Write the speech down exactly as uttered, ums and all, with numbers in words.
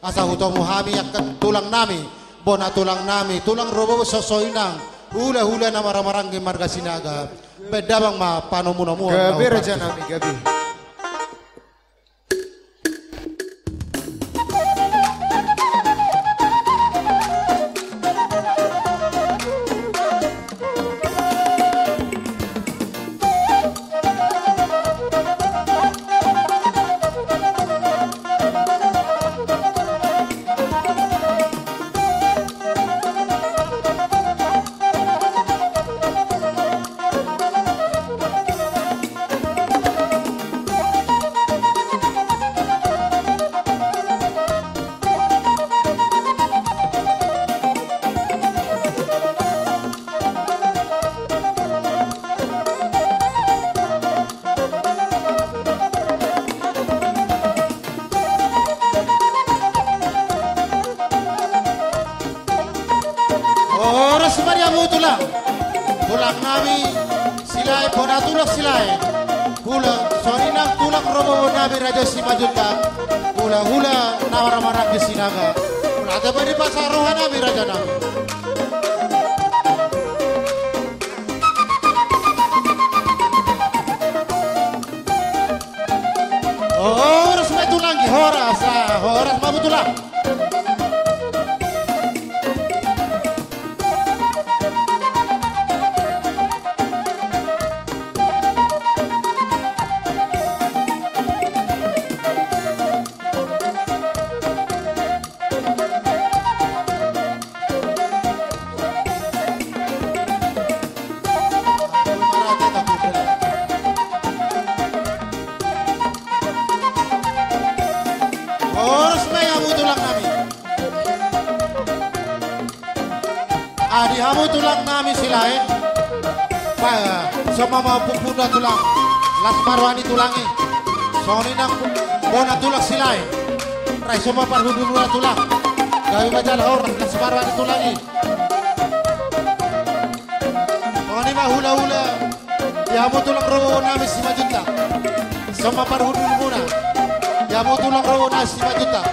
Asa hutomu hami angka tulang nami, bona tulang nami, tulang Robo, songon i nang hula-hula na maramaranggi marga Sinaga. Baen damang ma panomu-nomuon. Gabe raja nami, gabe. Horas ma di hamu tulang, tulang nami Silaen, bona tulang Silaen. Hula, songon i nang tulang Robo nami raja Simanjuntak. Hula-hula na maramaranggi Sinaga. Hula, ate bani pasa roha nami raja nami. Horas ma i tulang i, horas, ah, horas ma hamu tulang. Horas ma i hamu tulang nami. Ah, di hamu tulang nami Silaen. Ba, songon i ma pumpuna tulang. Las ma roha ni tulang i. Songon i nang bona tulang Silaen. Rai songon i ma parhundulmuna tulang. Gabe ma jala horas, las ma roha ni tulang i. Songon i ma hula-hula. Di hamu tulang Robo nami Simanjuntak. Songon i ma parhundulmuna. Di hamu tulang Robo nami Simanjuntak.